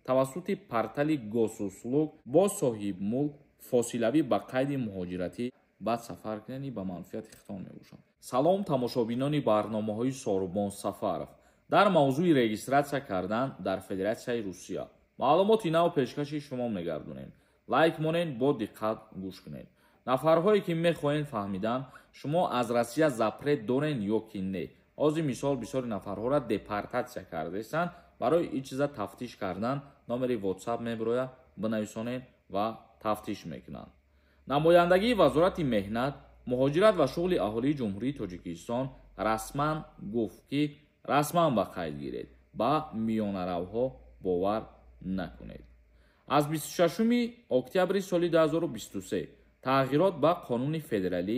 тавассути портали Госуслуг бо соҳибмулк фосилавӣ ба қайди муҳоҷиратӣ баъд сафар кунед, ба манфиати худтон мебошад. Салом, тамошобинони барномаҳои Сорубон Сафаров. Дар мавзӯи регистратсия кардан дар Федератсияи Русия маълумоти нав пешкаши шумо мегардонем. Лайк монед, бо диққат гӯш кунед. Нафарҳое ки мехоҳед фаҳмидан, шумо аз Россия запрет дорен ё ки не. Ҳозир мисол бисёри нафарҳоро депортатсия кардаистанд. Барои ин чиза тафтиш кардан номери WhatsApp мебирояд, бинависонед ва тафтиш мекунанд. Намояндагии Вазорати меҳнат, муҳоҷират ва шуғли аҳолии Ҷумҳурии Тоҷикистон расман гуфт, ки расман ба қайд гиред, ба миёнаравҳо бовар накунед. Аз 26 октябри соли 2023 тағйирот ба Қонуни федералӣ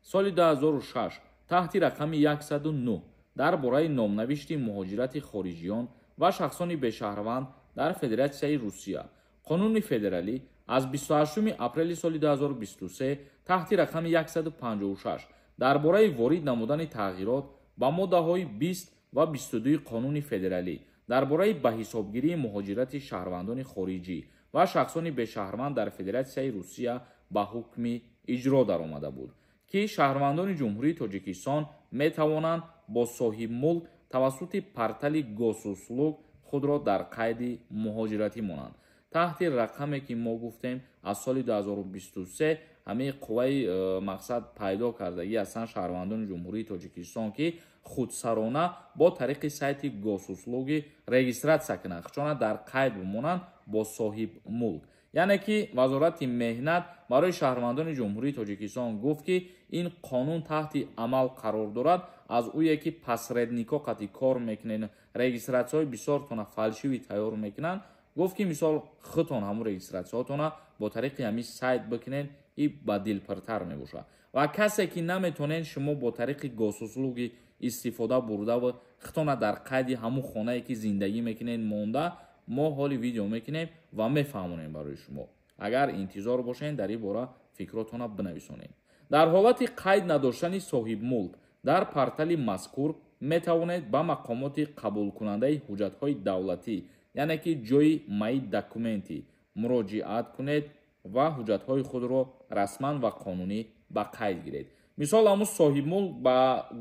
соли 2006 таҳти рақами 109 дар бораи номнавишти муҳоҷирати хориҷиён ва шахсони бешаҳрванд дар Федератсияи Русия, Қонуни федералӣ аз 28 апрели соли 2023 таҳти рақами 156 дар бораи ворид намудани тағйирот ба моддаҳои 20 ва 22 Қонуни федералӣ дар бораи ба ҳисобгирии муҳоҷирати шаҳрвандони хориҷӣ ва шахсони бешаҳрванд дар Федератсияи Русия ба ҳукми иҷро даромада буд, ки шаҳрвандони Ҷумҳурии Тоҷикистон метавонанд бо соҳибмулк тавассути портали Госуслуг худро дар қайди муҳоҷиратӣ монанд. Таҳти рақаме ки мо гуфтем, аз соли 2023 ҳамаи қувваи мақсад пайдо кардагӣ ҳастанд шаҳрвандони Ҷумҳурии Тоҷикистон, ки худсарона бо тариқи сайти Госуслуги регистратсия кунанд, худшона дар қайд бимонанд бо соҳибмулк. Яъне ки Вазорати меҳнат барои шаҳрвандони Ҷумҳурии Тоҷикистон гуфт, ки ин қонун таҳти амал қарор дорад. Аз ӯе ки посреднико қати кор мекунед, регистратсияҳои бисёртона фальшивый тайёр мекунанд, гуфт ки мисол худтон ҳамун регистратсияҳотона бо тариқи ҳамин сайт бикунед, и ба дилпиртар мебошад. Ва касе ки наметонед шумо бо тариқи Госуслуги истифода бурдаву худтона дар қайди ҳамун хонае ки зиндагӣ мекунед монда, мо ҳоли видео мекунем ва мефаҳмонем барои шумо. Агар интизор бошед, дар ин бора фикротона бинависонед. Дар ҳолати қайд надоштани соҳибмулк дар портали мазкур метавонед ба мақомоти қабулкунандаи ҳуҷҷатҳои давлатӣ, яъне ки ҷои Мои документы, муроҷиат кунед ва ҳуҷҷатҳои худро расман ва қонунӣ ба қайд гиред. Мисол, ҳамун соҳибмулк ба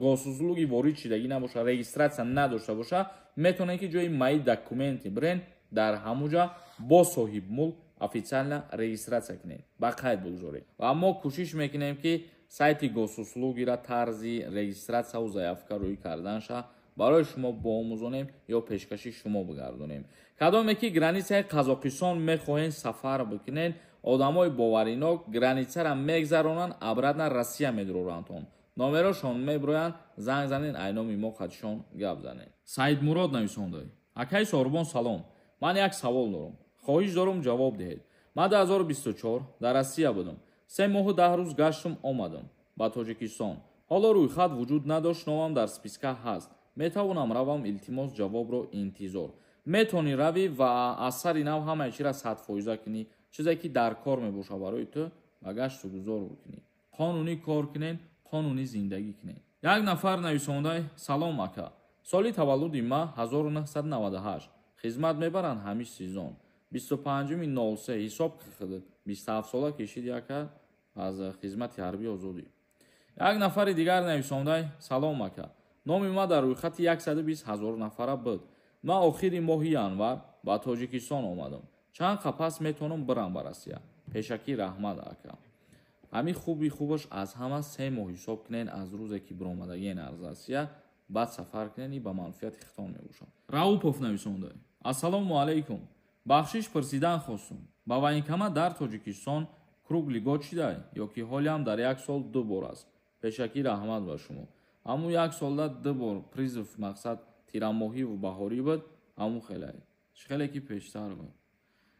Госуслуги ворид шидагӣ набошад, регистратсия надошта бошад, метавонед ки ҷои Мои документы бирен, дар ҳамуҷа бо соҳибмулк официально регистратсия кунед, ба қайд бигузоред. Ва мо кӯшиш мекунем, ки сайти Госуслугира тарзи регистратсияву заявка рӯй карданша барои шумо боомӯзонем ё пешкаши шумо бигардонем. Кадоме ки границаи Қазоқистон мехоҳед сафар бикунед, одамои боваринок границара мегзаронанд, обратно Россия медурорандтон. Номерошон мебироянд, занг занед, айноми мо қадишон гап занед. Саидмурод нависонда: Акаи Сорубон, салом, ман як савол дорам, хоҳиш дорам ҷавоб диҳед. Ман 2024 дар Россия будам, 3 моҳу 10 рӯз гаштум, омадам ба Тоҷикистон. Ҳоло рӯйхат вуҷуд надошт, номам дар списка ҳаст, метавонам равам? Илтимос, ҷавобро интизор. Метавонӣ равӣ ва аз сари нав ҳамаи чиро 100% кунӣ. Чизе ки дар кор мебошад барои ту, ба гашту гузор бикунӣ, қонунӣ кор кунед, қонунӣ зиндагӣ кунед. Як нафар нависонда: Салом, ака, соли таваллуди ма 1998, хизмат мебаранд ҳамиш сезон 25-03, ҳисоб кихд, 27 сола кешид, яка аз хизмати ҳарбӣ озодӣ. Як нафари дигар нависонда: Салом, ака, номи ма дар рӯйхати 120 ҳазор нафара буд. Ман охири моҳи январ ба Тоҷикистон омадам. Чанд қапас метавонам бирам ба Россия? Пешакӣ раҳмат, ака. Ҳамин хуби хубаш аз ҳама 3 моҳ ҳисоб кунед аз рӯзе ки биромадагиен аз Россия, баъд сафар кунед, ба манфиати худтон мебошад. Раупов нависонда: Ассалому алайкум, бахшиш пурсидан хостум, ба военкомат дар Тоҷикистон круглый год шидай ё ки ҳолиам дар як сол ду бор аст? Пешакӣ раҳмат ба шумо. Ҳамун як солда ду бор призыв, мақсад тирамоҳиву баҳорӣ буд, ҳамун хеле чӣ хеле ки пештар буд.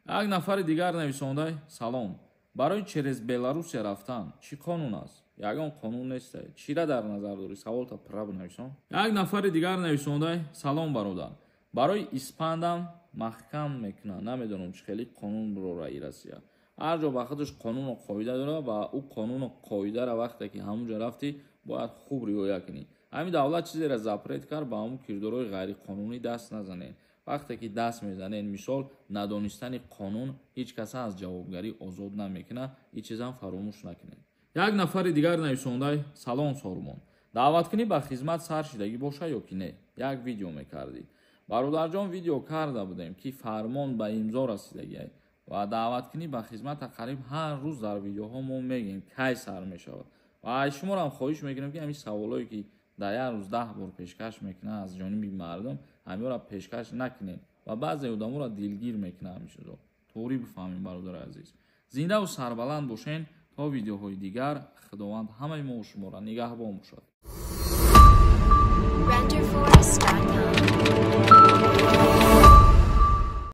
Як нафари дигар нависонда: Салом, барои через Беларусия рафтан чӣ қонун аст? Ягон қонун нест. Чира дар назар дорӣ? Саволта пурра бинависон. Як нафари дигар нависонда: Салом, бародар, барои испандам маҳкам мекунанд, намедонам чӣ хеле қонун бирора. И Россия ҳар ҷо ба худаш қонуну қоида дорад ва ӯ қонуну қоидаро вақте ки ҳамун ҷо рафтӣ, бояд хуб риоя кунӣ. Ҳамин давлат чизеро запрет кард, ба ҳамун кирдорҳои ғайриқонунӣ даст назанед. Вақте ки даст мезанед, мисол, надонистани қонун ҳеҷ каса аз ҷавобгарӣ озод намекунад. Ин чизам фаромӯш накунед. Як нафари дигар нависондай: «Салом, Сорбон, даъваткунӣ ба хизмат сар шидагӣ боша ё ки не? Як видео мекардӣ». Бародарҷон, видео карда будем, ки фармон ба имзо расидагиай ва даъваткунӣ ба хизмата қариб ҳар рӯз дар видеоҳо мо мегӯем, кай сар мешавад. Ва аз шуморо ҳам хоҳиш мекунем, ки ҳамин саволое, ки дар як рӯз 10 бор пешкаш мекунад аз ҷониби мардум, ҳаминро пешкаш накунед ва баъзе одаморо дилгир мекунад ҳамин чизо. Тоғрӣ бифаҳмем, бародари азиз. Зиндаву сарбаланд бошен то видеоҳои дигар. Худованд ҳамаи мо шуморо нигаҳбон бошад. Renderforest.com.